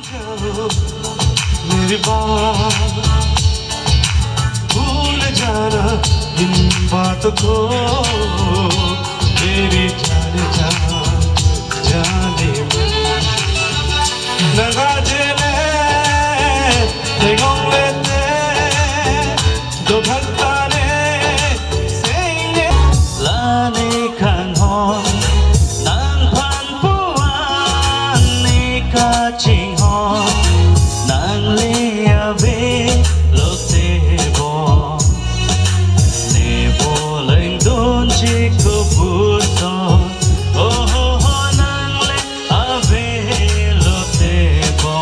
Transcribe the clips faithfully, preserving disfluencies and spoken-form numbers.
जाओ मेरी बात, भूल जाना इन बातों को, मेरी जान जा, जाने मन। Nang ajele tengongle te dobhang tane sene. La ne kanghon nangphan puan ne kachinghon, nangle ave lote bo, ne bo lengdunji kopuson. Oh, oh, oh, nangle ave lote bo,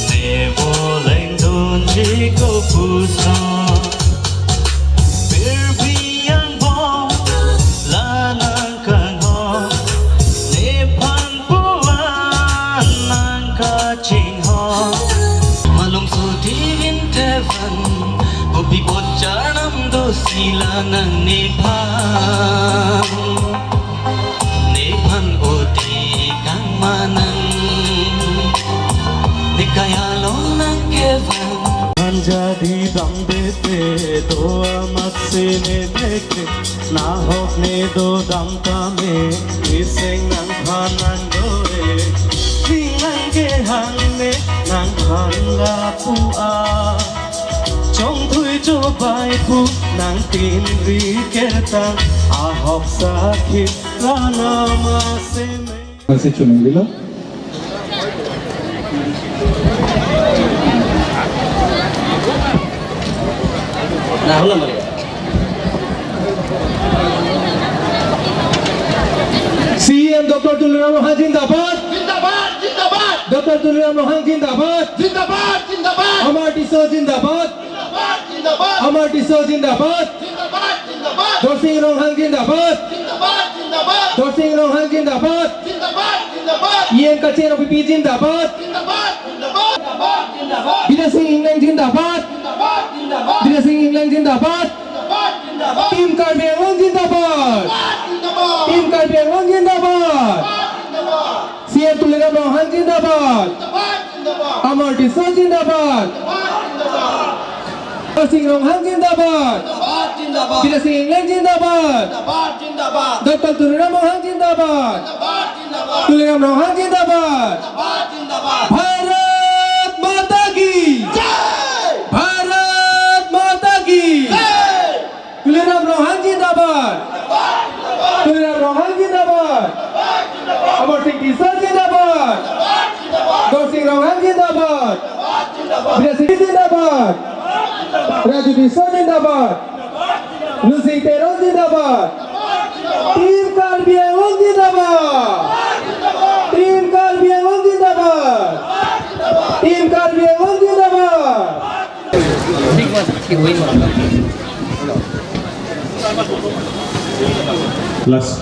ne bo lengdunji kopuson. Pirpi angbong la nang kanghon, nephan puan nang kachinghon. Malom so divin tevan, kopi bocharnam dosi la nang nephan. Nephan oti kangmanang, ne kaya along nang kevang. Anja di dam bete do amat si ne beke, nahok ne dodam tame, iseng nangphan nang dore, ning nang kehang ne nangphan lapu a. Chongthui chobai pu nangtin ri kertang, ahok sakhi la nama seme. Masih cunung dilo. Nah, ulang balik. C E M Doctor Tuliram Ronghang zindabad. Zindabad, zindabad. Doctor Tuliram Ronghang zindabad. Zindabad, zindabad. Amar Tisso zindabad. Zindabad, zindabad. Amar Tisso zindabad. Zindabad, zindabad. Dorsing Ronghang zindabad. Zindabad, zindabad. Dorsing Ronghang zindabad. Zindabad, zindabad. E M Kachin Rongpipi zindabad. Zindabad, zindabad. Zindabad, zindabad. Bidya Sing Engleng zindabad. Zindabad, zindabad. Bidya Sing Engleng zindabad. Zindabad, zindabad. Team Karbi Anglong zindabad. Zindabad, zindabad. Team Karbi Anglong zindabad. Zindabad, zindabad. C E M Tuliram Ronghang zindabad. Zindabad, zindabad. Amar Tisso zindabad. Zindabad, zindabad. Dorsing Ronghang zindabad. Zindabad, zindabad. Bidya Sing Engleng zindabad. Zindabad, zindabad. Doctor Tuliram Ronghang zindabad. Zindabad, zindabad. Tuliram Ronghang zindabad. Zindabad, zindabad. Bharat Mata Ki. Jai. Bharat Mata Ki. Jai. Tuliram Ronghang zindabad. Tuliram Ronghang zindabad. Amarsing Tisso zindabad. Dorsing Ronghang zindabad. Bidya Sing zindabad. Raju Tisso zindabad. Lunsing Teron zindabad. Team Karbi Anglong zindabad. Team Karbi Anglong zindabad. Team Karbi Anglong zindabad. Last.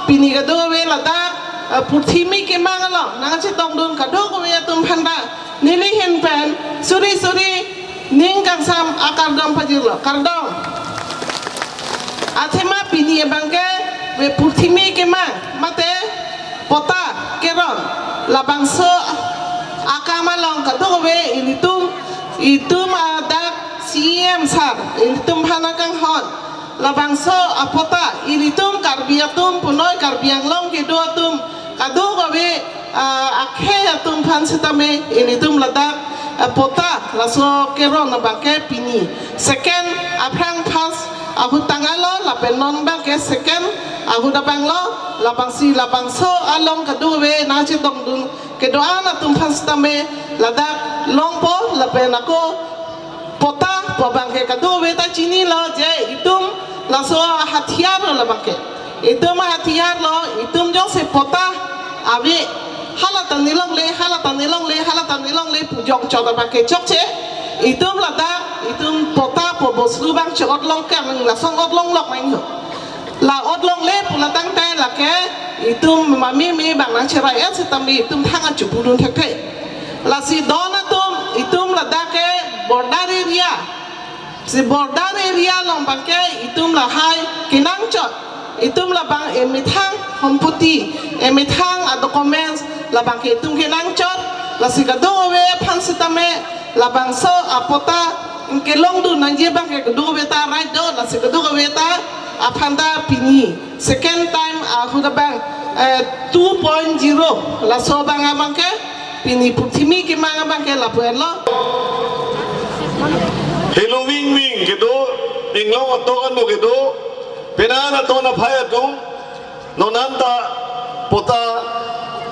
Pini kadokave ladak, eh, purthimi kemang along nangchetongdun kadokave atum aphanta neli ahin pen suri suri ning kangsam akardom pajirlo, kardom. Athema pini abangke Ave purthimi kemang mate pota keron, labangso akam along kadokave ilitum, itum adak C E M sir ilitum aphan akanghon, labangso apota ilitum Karbi atum punoi Karbi Anglong kedo atum kadokave, ah, akhei atum aphan sitame ilitum ladak, ah, pota laso keron abangke pini second, aphrang first ahut tanglo lapen non abangke second ahut abanglo. Labangsi labangso along kadokave nangchedondun kedo-an atum aphan sitame ladak longpo lapen ako pota pu abangke kadokave ta chinilo je itum laso hathiar lo labangke. Itum hathiar lo, itum jongsi pota ave, hala ta nelongle, hala ta nelongle, hala ta nelongle pu jongchot abangke chokche. Itum ladak, itum pota pu bosthu abang che-otlong kang, lason otlong lok nangho. La otlongle pu la tangte lake itum mami mi abang nangcherai-et sitame itum thang achu pudun thekthe. Lasi don atum, itum ladak ke border area. Si border area along abangke itum lahai kenangchot. Itum labang emethang sompoti, emethang a-documents labangke itum kenangchot. Lasi kadokave aphan sitame labangso apota kelongdun nangji abangke kadokave ta right do, lasi kadokave ta aphan ta pini second time ahut abang, eh, two point zero laso abang abangke pini purthimi kemang abangke lapu-anlo. Helo wing wing kedo, inglong atok ano kedo, penang aton aphai atum, non anta pota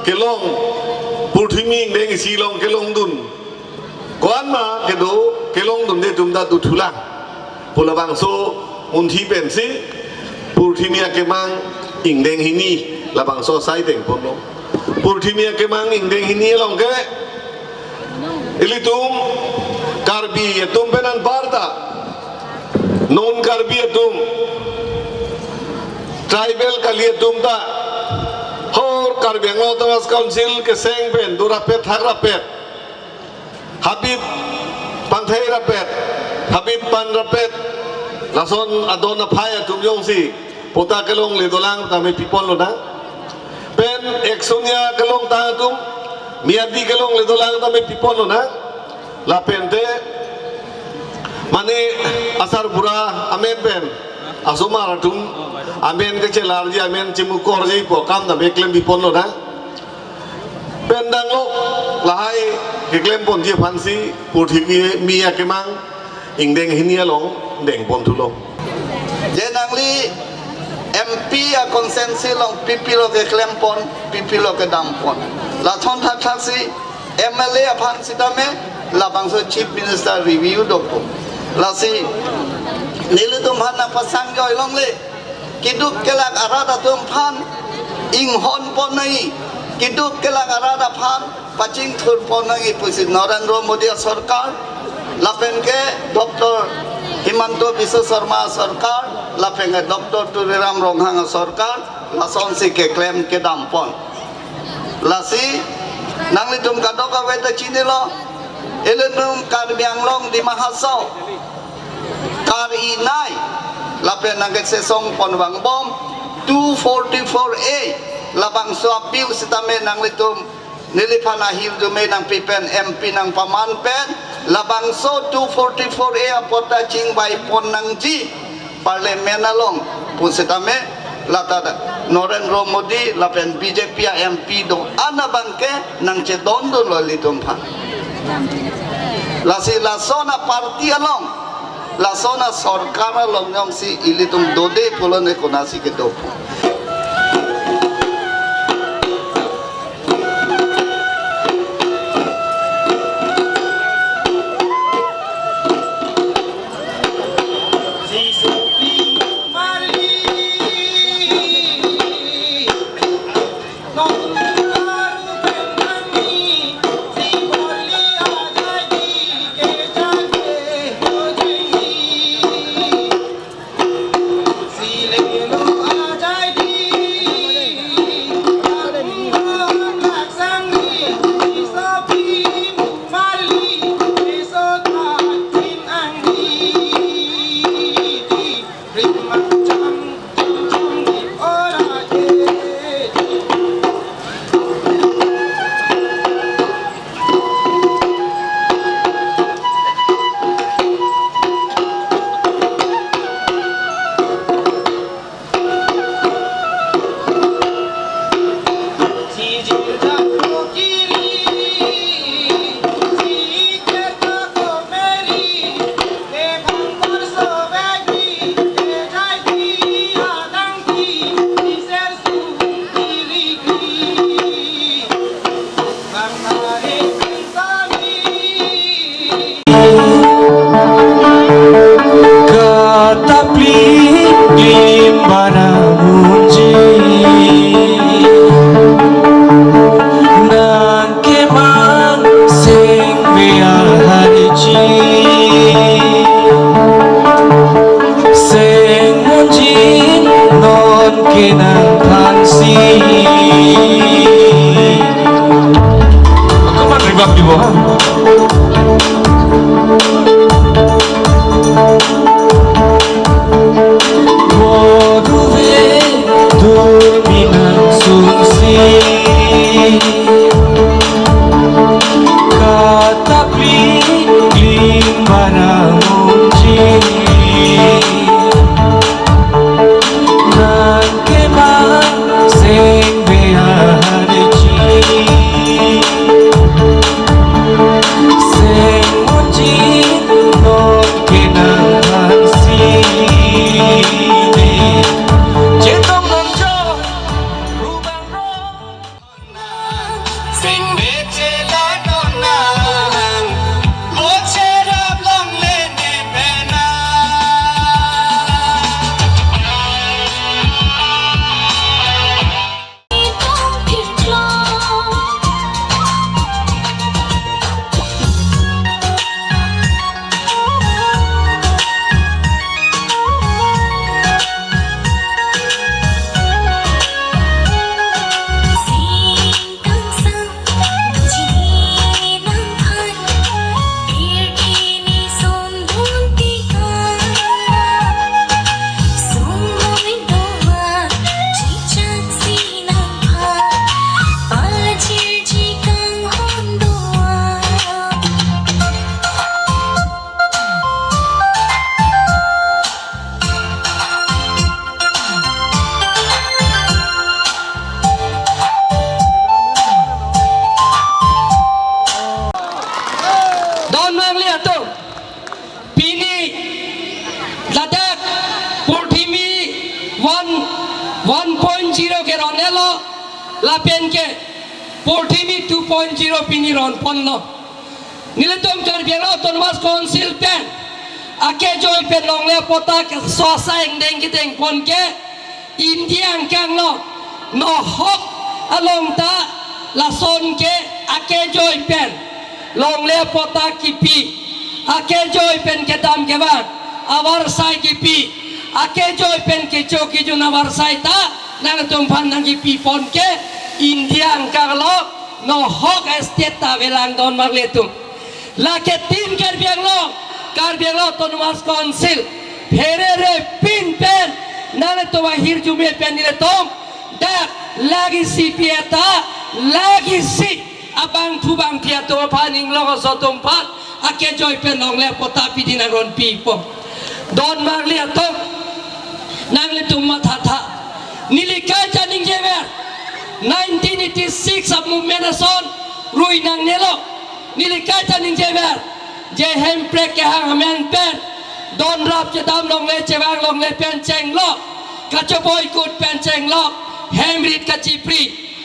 kelong, purthimi ingdeng isi along kelongdun. Ko-an ma kedo kelongdunde atum ta dothulang pu labangso munthi pensi purthimi akemang ingdeng hini labangso asai dengponlo. Purthimi akemang ingdeng hini along ke ilitum Karbi atum pen anparta non Karbi atum, tribal kali atum ta, hor Karbi Anglong Autonomous Council keseng pen dorapet thakrapet, habit pangthei rapet, habit pan rapet, lason adon aphai atum jongsi pota kelongle dolang tame piponlonang. Pen eksonia kelongtang atum, miyadi kelongle dolang tame piponlonang. Lapente mane asarbura amen pen, asomar atum amen kechelarji, amen chemukorji pu akam tame klem piponlonang. Pen danglok lahai keklemponji aphansi purthimi akemang ingdeng hini along dengponthulo. Je nangli M P a-constituency along P P lo keklempon, P P lo kedampon. Lathon thakthak si M L A aphan sitame labangso Chief Minister review dokok. Lasi nelitum aphan nangpasang joilongle. Keduk kelak arat atum aphan inghonpon nangji, keduk kelak arat aphan pachingthurpon nangji pusi Narendra Modi asorkar, lapen ke Doctor Himanta Biswa Sarma asorkar, lapen ke Doctor Tuliram Ronghang asorkar, lasonsi keklem kedampon. Lasi nanglitum kadokave ta chinilo, ilitum Karbi Anglong Dima Hasao kar-i nei, lapen nangkesesongpon vangbom two forty-four A, labangso a-bill sitame nanglitum neliphan ahirjume nangpipen M P nangpaman pen, labangso two forty-four A apota chingvaipon nangji Parliament along pu sitame lata Narendra Modi lapen B J P a-M P do-an abangke nangchedondunlo ilitum aphan. Lasi lason a-party along, lason asorkar along jongsi ilitum dode pulote konatsi kedo? Nang thansi. Ako man rebab di bo, ha? Moduve durmi nang sungsi. Katapli klim bara munji. Nang kemang seng beharji. Seng munji non kenang hansi. Chetong nang jo, rubang ro. Sing beche la nonang, boche rap long lene pena. Don nanglitum, pini ladak Purthimi one, one point zero ke ronelo, lapen ke Purthimi two point zero pini ronponlo. Nelitum Karbi Anglong Autonomous Council pen akejoi pen longle patta keso asai angdeng kedengpon ke India angkang lo, nohok along ta lason ke akejoi pen longle patta kipi, akejoi pen kedam kevang avarsai kipi, akejoi pen kecho kejun avarsai ta nangtum aphan nangkipipon ke India angkang lo, nohok state ta avelang don marlitum. Lake tin Karbi Anglong, Karbi Anglong Autonomous Council, pherere pin pen, nangtum ahirjume pen nelitum, dak lagisi pi eta, lagisi abangphu bangphi atum aphan inglong aso atum aphan, akejoi pen longle patta pidin aron pipo. Don marli atum, nanglitum mathatha. Neli kaita ningjever, nineteen eighty-six a-movement ason rui nangnelo. Neli kaita ningjever, je hemprek kehang amen pen, don rap chedam longle chevang longle pen chenglo, kachoboikut pen chenglo, hem rit kachipri,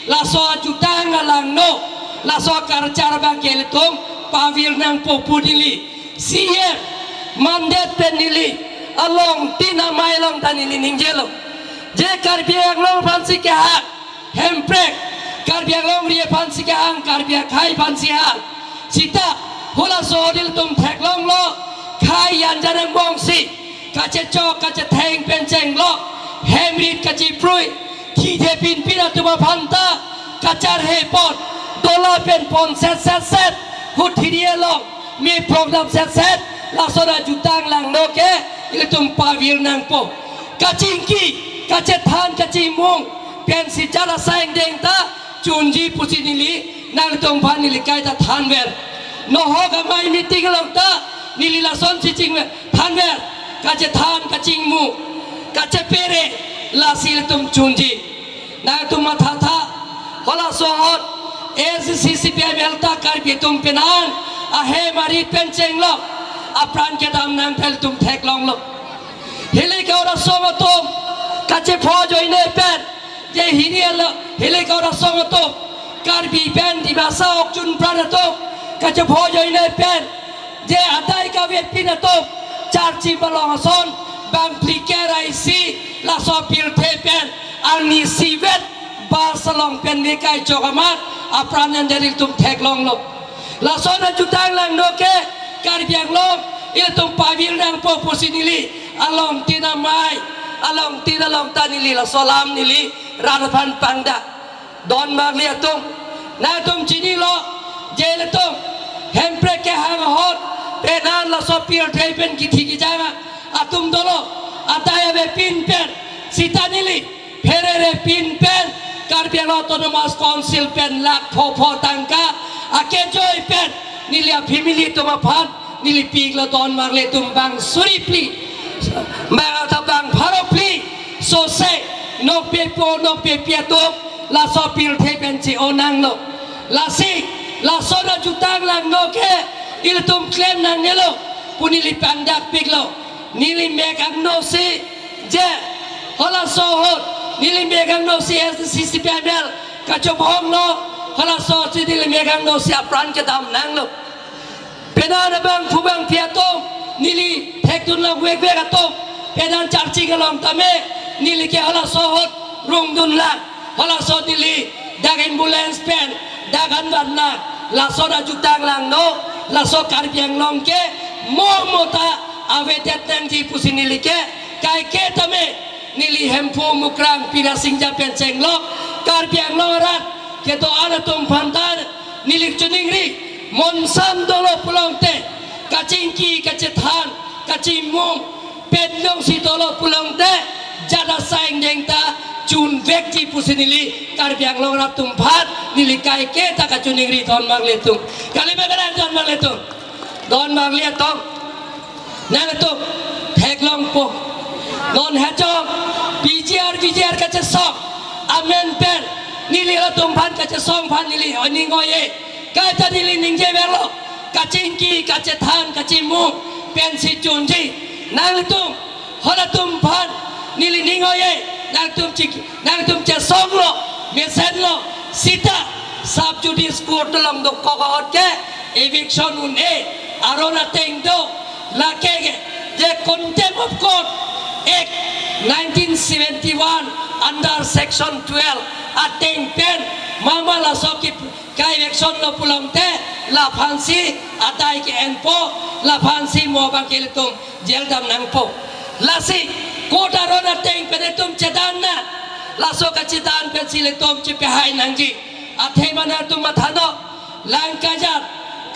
laso ajutang alangno, laso akarchar abang ke ilitum pavir nangpo pu neli C M mandate pen neli along tin amei along ta neli ningjelo. Je Karbi Anglong aphansi kehang, hemprek, Karbi Anglong ri aphansi kehang, Karbi akhei aphansi hang. Sita, hula so ilitum theklonglo, khei anjan angbongsi kachechok kachetheng pen chenglo, hem rit kachiprui, thithe pinpin atum aphan ta kacharhepon, dola pen ponset set set, huthiri along me program set set, lason ajutang langno ke ilitum pavir nangpo. Kachingki, kachethan, kachingmung pensi chara asai angdeng ta chunji pusi neli nangtum aphan neli kaita thanver. Nohok amei meeting along ta neli lasonsi chingver, thanver, kachethan, kachingmung, kachepere, lasi ilitum chunji. Nangtum mathatha, halaso ahut A C C C P I M L ta Karbi atum penan ahem arit pen chenglo, apran kedam nangphan ilitum theklonglo. Hilike ora asong atum kachephojoine pen, je hini alo, hilike ora asong atum Karbi pen Dimasa okchun pran atum kachephojoine pen, je adai kavepin atum charchi palong ason bangphli kera isi laso pirthe pen arnisi vet bas along pen mekai chok amat apran anjan ilitum theklonglo. Lason ajutang langno ke Karbi Anglong ilitum pavir nangpo pusi neli along tin amei along tin along ta neli laso alam neli rat aphan pangdak. Don marli atum, nangtum chinilo, je ilitum Hemprek kehang ahut, penan laso pirthe pen kithi kejang atum dolo, adai avepin pen, sita neli pherere pin pen Karbi Anglong Autonomous Council pen lakh pho pho tangka akejoi pen neli a-family atum aphan neli piklo. Don marli atum, bang suri phli, bang ata bang pharo phli sose nokbepo nokbepi atum laso pirthe pen che-o nanglo. Lasi laso ra jutang langno ke ilitum klem nangnelo pu neli pangdak piklo. Neli mek angno si je halaso ahut, neli mek angno si S D C C P I M L kachobhong lo, halaso si neli mek angno si apran kedam nanglo. Penan abangphu bangphi atum, neli thekdun longvekvek atum, penan charching along tame, neli ke halaso ahut rungdun lang, halaso neli dak ambulance pen dak anvan lang, laso ra jutang langno, laso Karbi Anglong ke mo mo ta avedet nangji pusi neli ke kaike tame, neli Hemphu Mukrang Pira Singja pen chenglo, Karbi Anglong arat kedo-an atum aphan ta neli choningri, monsam dolo pulote, kachingki kachethan kachimung pen jongsi dolo pulote, jada saing deng ta chunvekji pusi neli Karbi Anglong arat atum aphan neli kaike ta kachoningri. Don marli atum, kali ba kalang don marli atum? Don marli atum, nangtum theklongpo. Non hachong P G R, V G R kachesong amen pen neli latum aphan kachesong aphan neli oning oye. Kaita neli ningjeverlo, kachingki kachethan kachimung pensi chunji. Nangtum, halatum aphan neli ning oye, nangtum chik, nangtum chesonglo, mesenlo, sita sub judice court along dokok ahut ke eviction un-e, aron ateng do, lake ke je Contempt of Court Act nineteen seventy-one under section twelve ateng pen mama laso ke ka-eviction lo pulote, laphansi adai ke-enpo, laphansi mo abang ke ilitum jail dam nangpo. Lasi court aron ateng pen itum chedan nang, laso kachedan pensi ilitum chepehai nangji. Athe mane itum matha non, Langkaijan,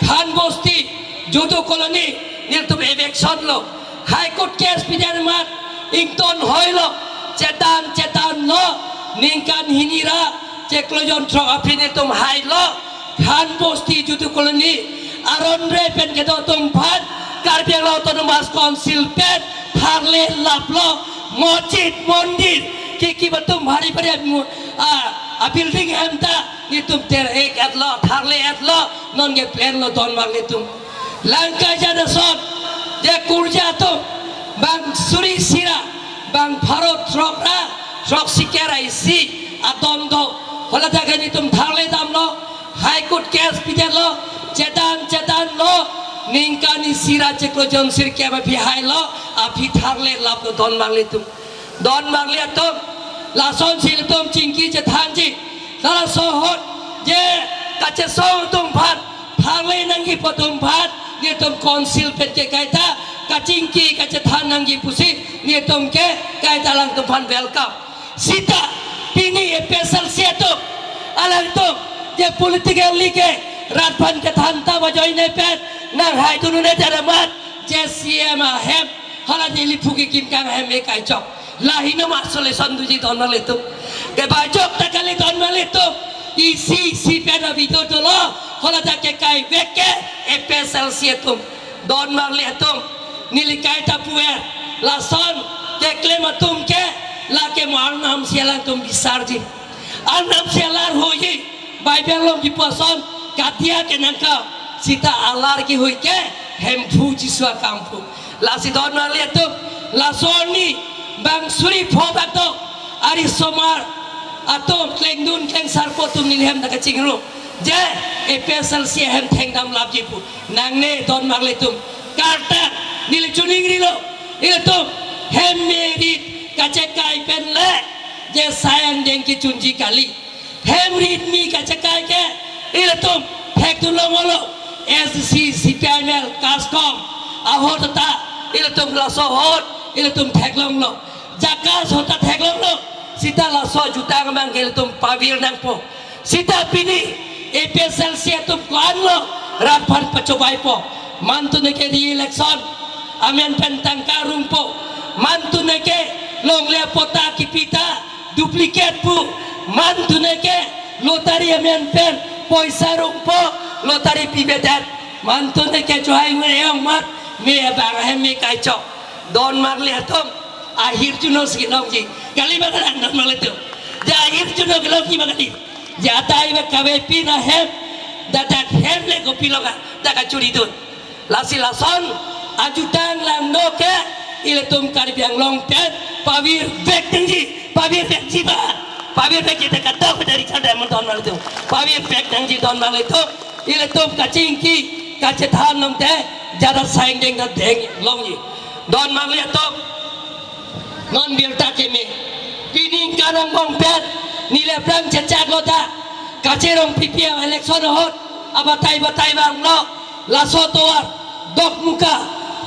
Khan Bosti, Judu Colony, nelitum eviction lo. High Court case pidet amat ingtonhoilo, chedan chedanlo, ningkan hini ra chiklo jonthrok aphi nelitum hailo. Khan Bosti, Judu Colony aron re pen kedo atum aphan Karbi Anglong Autonomous Council pen tharle laplo, mosjid, mondir, kiki atum bhari bhari mu-, a, a building hem ta nelitum ter-ek etlo, tharle etlo, non ke plan lo don marli atum. Langkaijan ason, je kurja atum, bang suri isi ra, bang pharo throk ra, throksi kre ra isi adon do, haladak ke nelitum tharle damlo, High Court case pidetlo, chedan chedanlo, ningkan isi ra chiklo jon sirkep aphi hailo, aphi tharle laplo don marli atum. Don marli atum, lasonsi ilitum chingki chethanji. Halaso ahut je kachesong atum aphan tharle nangji pu atum aphan nelitum council pen ke kaita kachingki kachethan nangji pusi nelitum ke kaita alangtum aphan welcome. Sita pini A P H L C atum, alangtum je politically ke rat aphan kethan ta ajoine pen nanghaidun un-edet amat, je C M ahem, hala Delhi phuki kimkang ahem ke kaichok. Lahei nama solution doji don marli atum? Kebajok ta kali don marli atum. Isi isi pen a video dolo, haladak ke kaivek ke A P H L C atum. Don marli atum, neli kaita puver, lason keklem atum ke, lake mo Arnam si alangtum bisarji. Arnam si alar hoji, Bible along kipu ason, katia ke nangkam, sita alar kihui ke Hemphu Jisu akam pu. Lasi don marli atum, laso arni bang suri pho bak do, ari osomar atum, klengdun klengsarpo atum neli hem ta kachingrum. Je A P H L C ahem thengdam lapji pu. Nangne don marli atum. Karta neli choningrilo, ilitum hem merit kachekai pen le je sai angdeng kechunji kali. Hem rit mi kachekai ke ilitum thekdun longlo. S D C, C P I M L, KASCOM ahut ta ilitum laso ahut ilitum theklonglo. Jaka sota theklonglo, seta laso ajutang abang ke ilitum pavir nangpo. Seta pini A P H L C atum ko-anlo rat aphan pachobaipo. Mantune ke re-election amen pen tangka rungpo. Mantune ke longle patta kipi ta duplicate pu. Mantune ke lottery amen pen poisa rungpo, lottery pipedet. Mantune ke chohai ngur eong mat, me abang ahem me kaichok. Don marli atum, ahirjuno si longji. Kali ba kadang don marli atum. Ja ahirjuno kelongji ba kali. Ja atai ba kave pin ahem, dak dak hem le kopilo ka, dak kachuri dun. Lasi lason ajutang langno ke ilitum Karbi Anglong pen pavirvek nangji, pavirvekji ba. Pavirvekji ta kadok dari chada mon don marli atum. Pavirvek nangji don marli atum. Ilitum kachingki kachethan lom te jada saing deng ta deng longji. Don marli atum. Non birta keme. Pini ingkar angbong pen neli aphrang chechaklo ta. Kachirong P P M election ahut abatai batai vanglo. Laso tovar Dokmoka,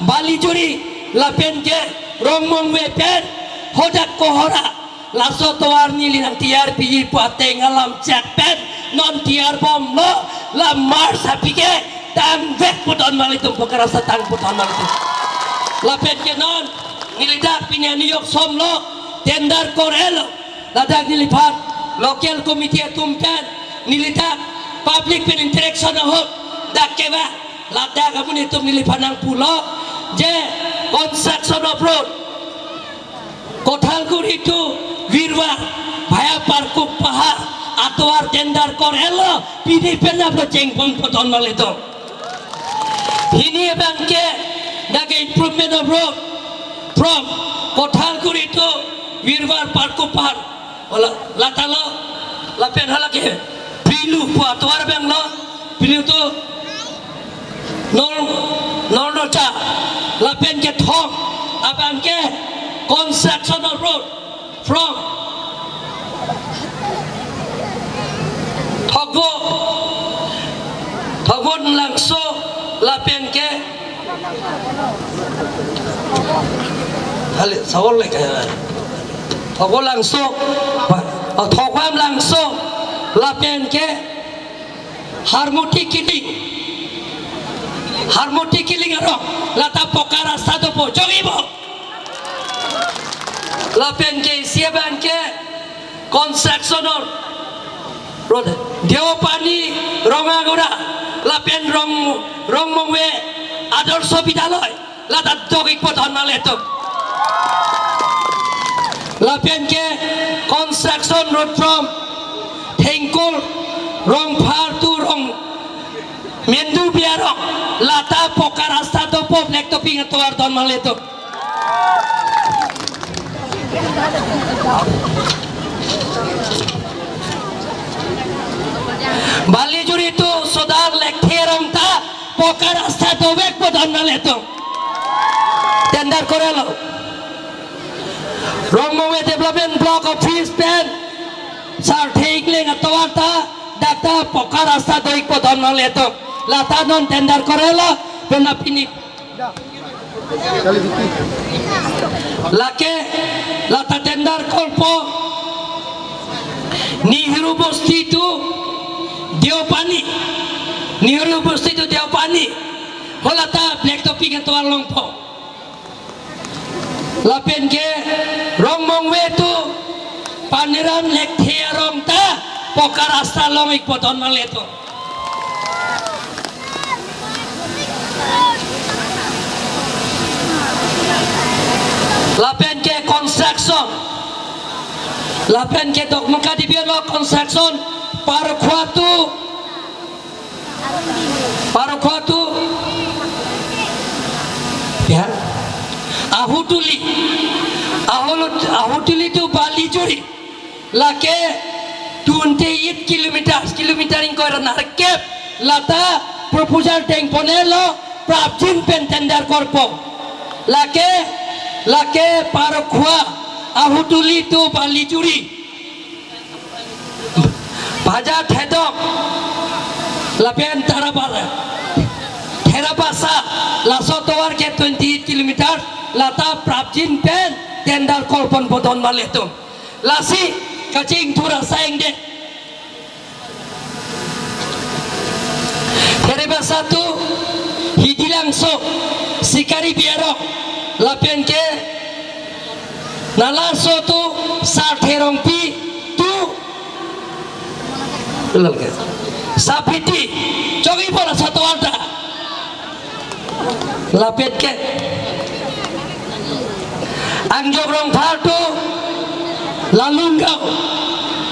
Balijuri lapen ke Rongmongve pen hadak Kohora. Laso tovar neli nang tiyar piji pu ateng alam chak pen non tiyar bomlo, la March aphi ke tangvek pu don marli atum, Pokhara seta tang pu don marli atum. Lapen ke non neli dak pini aniyok somlo, tender korelo. Ladak neliphan local committee atum pen neli dak public pen interaction ahut dak kevang. Ladak amonit atum neliphan nangpulo je construction of road Kothalguri to Virwar via Parkup Pahar atovar tender korelo, pini pen apot chengpon pu don marli atum. Hini abang ke dak ke improvement of road from Kothalguri to Virwar Parkup Pahar. Hala, latalo, lapen hala ke Prilu pu atovar abanglo, Prilu to Nor, Nornocha, lapen ke Thong abang ke construction of road from Thogwo, Thogwo Langso lapen ke, hale, sawol le kaya. Thogwo Langso, oh, Thogwam Langso lapen ke Harmoti Kiling. Harmoti Kiling arong lata poka rasta dopo, jongjipo. Lapen ke isi abang ke construction of road Deopani Rongagora lapen Rong, Rongmongve Adarsha Vidyalaya lata dok-ikpo don marli atum. Lapen ke construction road from Thengkol Rongphar to Rong Mendu Biarong lata poka rasta dopo, black topping atovar don marli atum. Balijuri to Sodar Lekthe arong ta poka rasta dovekpo don marli atum. Tender korelo. Rongmongve Development Block Office pen Sarthe Ingleng atovar ta dak ta poka rasta do-ikpo don marli atum. Lata non tender korelo, pen apini lake lata tender korpo Nehru Bosti to Deopani, Nehru Bosti to Deopani, hala ta black topping atovar longpo. Lapen ke Rongmongve to Paniram Lekthe arong ta poka rasta long-ikpo don marli atum. Lapen ke construction, lapen ke Dokmoka Dibi arlo construction, Parkhwa to, Parkhwa to, ya, Ahutuli, Ahulu, Ahutuli to Balijuri. Lake twenty-eight kilometers, kilometer ingkoi ra nerkep lata proposal dengponelo, prapjin pen tender korpo. Lake, lake Parkhwa, Ahutuli to Balijuri, Bajar Thedong lapen Tarabasa, Therabasa, laso tovar ke twenty-eight kilometer lata prapjin pen tender call ponpo don marli atum. Lasi kachingthur asai angdeng. Therebasa tu Hidi Langso, Sikari Biaro, lapen ke Nalaso tu Sarthe Rongpi tu Sabiti, chogi bola satu alta. Lapen ke Angjok Rongphar tu Lalunggaon,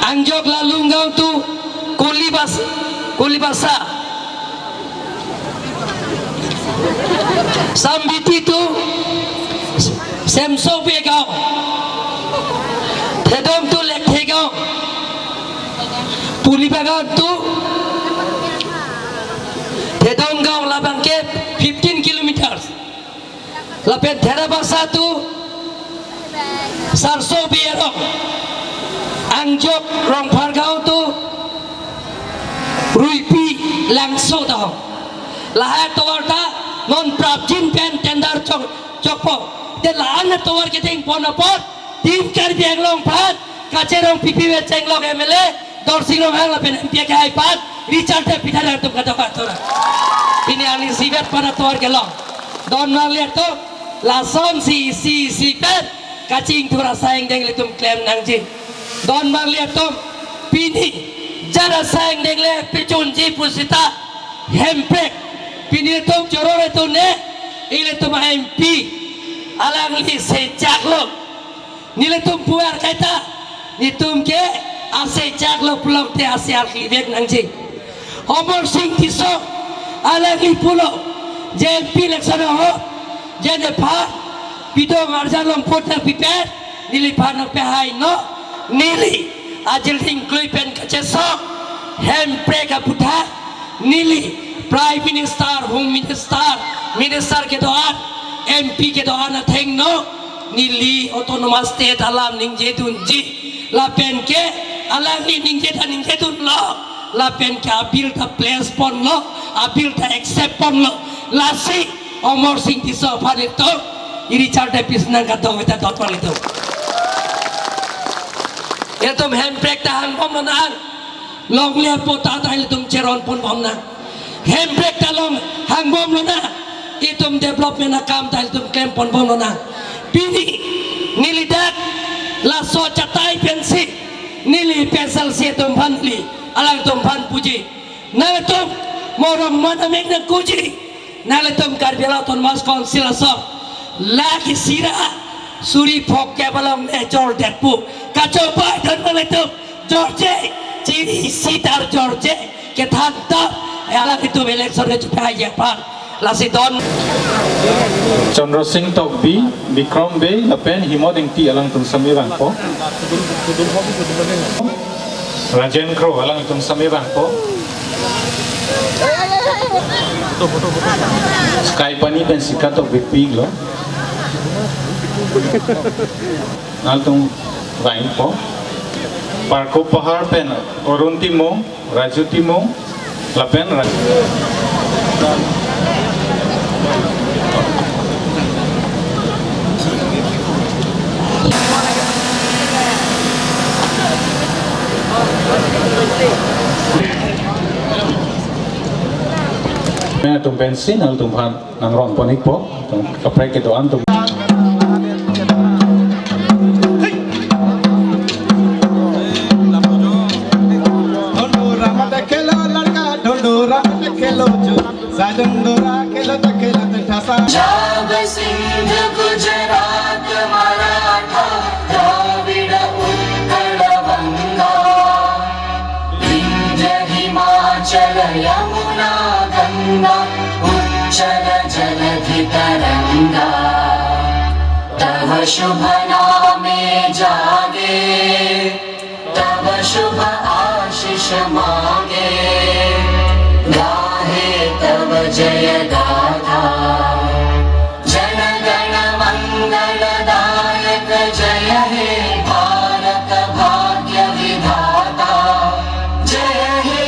Angjok Lalunggaon tu Kulibas, Kulibasa. Sambiti tu Semso Begaon, Thedong tu Lekthegaon, Pulibagaon tu Thedonggaon labang ke fifteen kilometers. Lapen Therebasa tu Sarso Biaro, Angjok Rongphargaon tu Ruipi Langso dahong. Lahai atovar ta non prapjin pen tender chok chokpo. Te la-an atovar kedeng pon apot Team Karbi Anglong aphan kacherong pipi we chenglok M L A Dorsing Ronghang lapen M P akehai aphan Richard David atum kadokave atum. Pini ani sivet pen atovar kelong. Don marli atum, lasonsi isi isi pen kachingthur asai angdeng ilitum klem nangji. Don marli atum, pini jat asai angdeng le pechunji pusita Hemprek. Pini ilitum choro re tune, ilitum M P alangli sejak lo. Nelitum puar kaita, nelitum ke asejak lo pulote ase arki vek nangji. Amarsing Tisso alangli pulo, J M P election ahut, J N F aphan, pidong arjan longput nangpipe, neliphan nangpehai no, neli, ajil ding klui pen kachesong, Hemprek aputhak, neli, Prime Minister, Home Minister, Minister kedo-an, M P kedo-an athengno, neli Autonomous State alam ningjedunji. Lapen ke alangli ningje ta ningjedunlo. Lapen ke abill ta place ponlo, abill ta accept ponlo. Lasi Amarsing Tisso aphan itum, i Richard Davis nang kadokave ta dot pon itum. Itum Hemprek ta hangbom nang. Longle apot ta ilitum cheron ponbom nang. Hemprek ta long hangbom lonang. Itum development akam ta ilitum klem ponbom lonang. Pini neli dak laso chatai pensi neli P S L C atum aphan neli alangtum aphan puji. Nangtum morom mana mek nangkuji. Nangtum Karbi Anglong Autonomous Council aso lake sira suri phok ke balong ne jor detpu. Kachobai don nangtum jorje, chiri sitar jorje, kethan ta, alangtum election ke chupai ya pan. Lasi don. Chandra Singh Tokbi, Bikram Bey, lapen Himot Ingti alangtum semi vangpo. Rajen Kro alangtum semi vangpo. Sky Pani pen Sika Tokbi pik lo. Nangtum vangpo. Parko Pahar pen Arun Timung, Raju Timung, lapen Ra- Atum pensi nangtum aphan nang rong pon-ikpo, kaprek kedo-an atum. Dhindora मत खेलो लड़का, ढिंडोरा मत खेलो जो, साजन डोरा खेलो तो खेलो तो ठसा। पंजाब, सिंध, गुजरात, मराठा, द्राविड़, उत्कल, वंगा, विंध्य, हिमाचल, यमुना, गंगा, उच्छल, जलधि, तरंगा। तव शुभ नामे जागे, तव शुभ आशीष मांगे, गाहे तव जय गाथा। जन गण मंगलदायक जय हे भारत भाग्य विधाता। जय हे,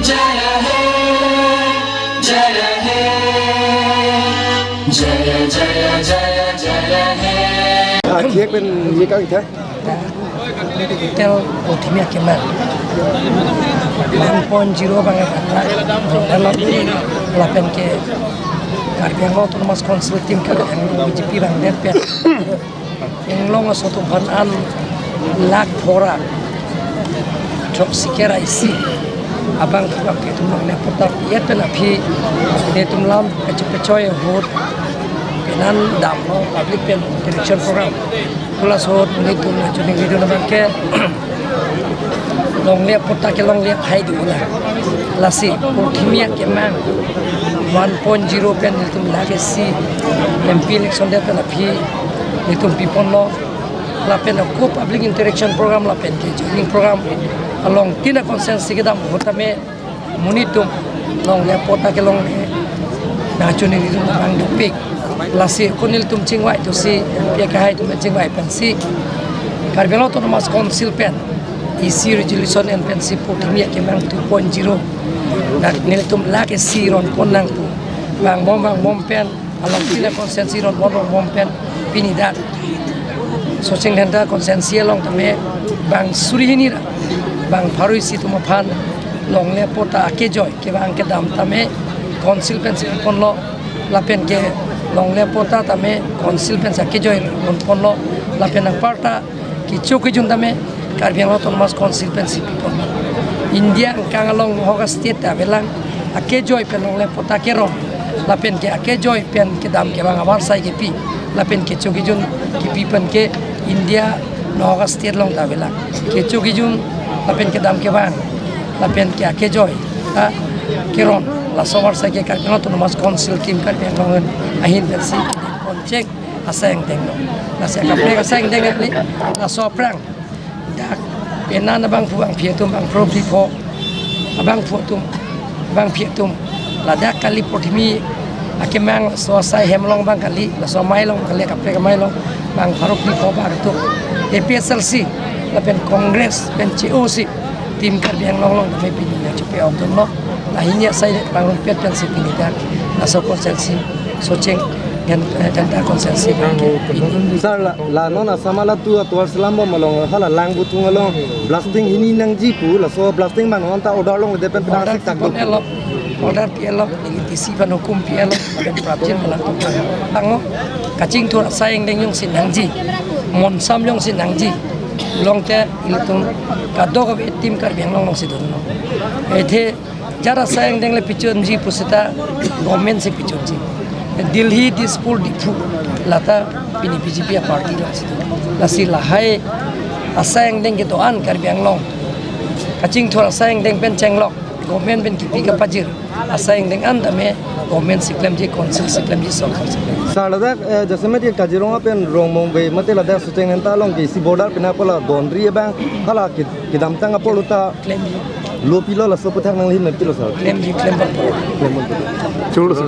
जय हे, जय हे, जय जय जय जय हे। Yak pen yak ang the. Tel Ultimate ke man. One point zero bang, lapen ke Karbi Anglong Autonomous Council tim ke B J P bang det pen. Inglong aso atum aphan an lakh pharo throksi kre ra isi abang abang ke itum longle patta pi-et pen aphi netum lam kachepechoi ahut pen an damlo public pen interaction program. Pu laso ahut netum achuning video na abang ke longle patta ke longle hai do na. Lasi Ultimate ke man one point zero pen netum lake isi M P election det pen aphi netum piponlo. Lapen ako public interaction program lapen ke joining program along tina constituency kedam ahut tame monit atum longle patta ke longle nangchuning itum abang dopik. Lasi ako nelitum chingvai tusi M P kahai atum chingvai pensi Karbi Anglong Autonomous Council pen isi resolution en pensi Ultimate ke man two point zero dak nelitum lake isi ron pon nang pu vangbom vangbom pen along tina constituency ron pon vangbom pen pini dak Socheng Dhenta constituency along tame bang suri hini ra bang pharo isi atum aphan longle patta akejoi kevang kedam tame council pensi ponlo. Lapen ke longle patta tame council pensi akejoi ron ponlo. Lapen aparta kecho kejun tame Karbi Anglong Autonomous Council pensi piponlo. India angkang along hok a-state avelang akejoi pen longle patta keron lapen ke akejoi pen kedam kevang avarsai kepi lapen kecho kejun kepi pen ke India nahok a-state along ta avelang. Kecho kejun lapen kedam kevang lapen ke akejoi ta keron laso avarsai ke Karbi Anglong Autonomous Council tim Karbi Anglong ahin pensi konchek asai angdeng lo. Lasi akaprek asai angdeng kali laso aphrang dak pen an abangphu bangphi atum bang pharo phli pho abangphu atum bangphi atum ladak kali Ultimate akemang laso asai hem along abang kali, laso amei along kali, akaprek amei along bang pharo phli pho bang atum A P H L C lapen Congress pen che-o si tim Karbi Anglong along tame pini nangchepi-ok dunlo. Lahini asai pangrumpet pensi pini dak laso constituency Socheng Dhen-, eh, Dhenta constituency abang ke pini. Sir, la, la non Assam alatu atovar selam bom along hala Langvothung along blasting hini nangji pu, laso blasting bang non ta order longledet pen penang Order sik tak dok. Pi-et lo, order pi-et lo, neli D C aphan hukum pi-et lo, lapen prapjin malang tum. Bang o, kachingthur asai angdeng jongsi nangji, monsam jongsi nangji, pulote ilitum kadokave tim Karbi Anglong alongsi dunlo. Athe jara asai angdeng le pichonji pusita government si pichonji. Delhi, Dispur, Diphu lata pini B J P aparty alongsi dun. Lasi lahai asai angdeng kedo-an Karbi Anglong kachingthur asai angdeng pen chenglok government pen kipi kapajir asai angdeng an tame government si klemji, council si klemji, sorkar si klemji. Sir, ladak, eh, jasemet ke Kaziranga pen Rongmongve mate ladak Socheng Dhenta along ke isi border pina pola boundary abang hala ke kedamtang apor lo ta klemji. Lo pilo laso aputhak nangli men pilo sir? Klemji, klem bang. Klem bang. Chulu sir.